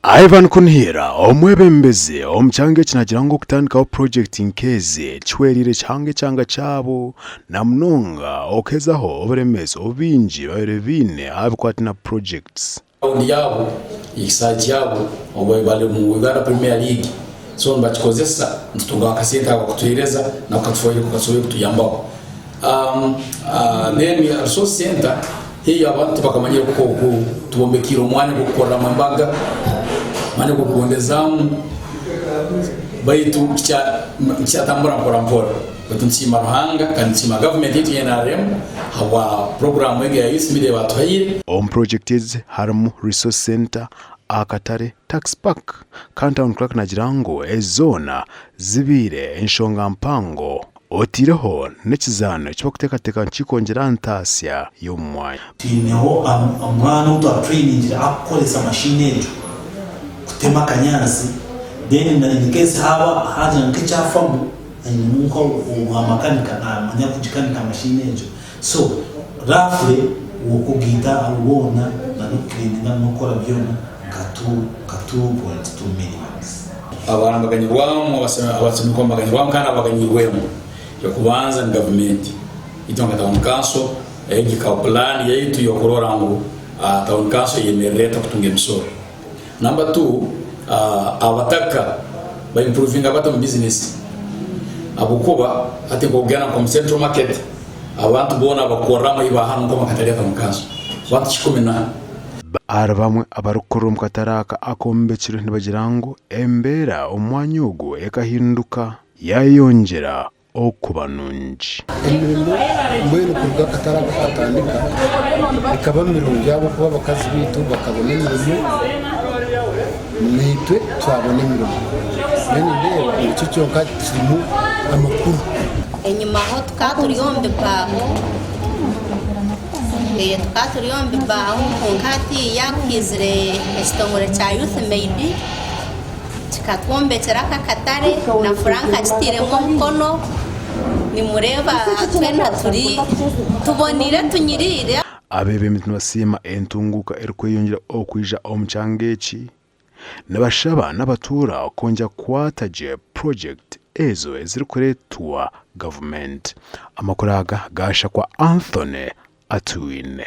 Ivan Kunihira, omwebembezi omu kyanga eki naagira ngu okutandikaho purogyekiti nk'ezi kihwereire kihango ekyanga kyabo na munonga okuhezaho oburemeezi obu baingi babaire baine aha bikwataine na purogyekiti. Ground yaabo, ekisaayi kyabo obu bari omu Uganda Premier League so nibakikozesa nitutungaho akasente ako kutuhereza nako katusoboire kutuyambaho. Then resource center haihi abantu tibakamanyire oku tubombekiire omwanya gw'okukoreramu embaga, omwanya gw'okugondezaamu baitu nikyatambura mpora mpora. Baitu nitusiima Ruhanga kandi nitusiima gavumenti yaitu eya nrm habwa puroguraamu egi eya Youth Media ei baatuhaire. Omu purogyekiti ezi harimu Resource Centre, akatare, Tax Park kandi Town Clerk naagira ngu ezi zoona zibaire enshonga mpango otaireho n'ekizaano eki barikuteekateeka ngu kikwongyera aha ntaasya y'omu mwanya. Twineho omwana ou twatrainingire arikukoresa machine egyo kutema akanyaatsi then in case haaba hagira nk'ekyafamu ainemu nka obwa makanika naamanya kugikanika machine egyo so roughly okugaita abo boona na n'okucleaninga n'okukora byona nka 2.2 millions. Abaana nibaganyirwamu, abasomi nibaganyirwamu kandi abaganyirwemu eky'okubanza ni gavumenti. Itwe nka tawuni kanso egi ekaba pulaani yaitu y'okurora ngu tawuni kanso eyemerera eta kutunga emisoro. Namba tu, abataka ba impuruvinga bata omu bizinesi ahabw'okuba hati nk'okugenda nk'omu Central Market abantu boona abakukorramu ahi ba hanu nk'omu akatare ka tawuni kanso bantu kikumi na. Ahari bamwe abarikukorera omu katare aka akombekirwe nibagira ngu embeera omu mwanya ogu ekahinduka yayeyongyera okuba nungi. Emirimo mbwenu kuruga akatare aka katandika ekaba mirungi ahabw'okuba abakazi baitu bakabona emirimo naitwe twabona emirimo. Mbwenu nindeeba nikyo kyonka kirimu amakuru. Enyimaho tukaba turi omu bibaaho tukaba turi omu bibaaho kwonka hatiiya kuhaizire ekitongore kya Youth Made kikatwombekyera aka akatare na Frank akitairemu omukono nimureeba twena turi tuboneire tunyiriire. Abeebembezi nibasiima entunguuka erikweyongyera okwija omu kyanga eki. Nibashaba n'abatuura kwongyera kukwata gye purogyekiti ezo ezirikureetwa gavumenti. Amakuru aga gaashakwa Anthony Atwine.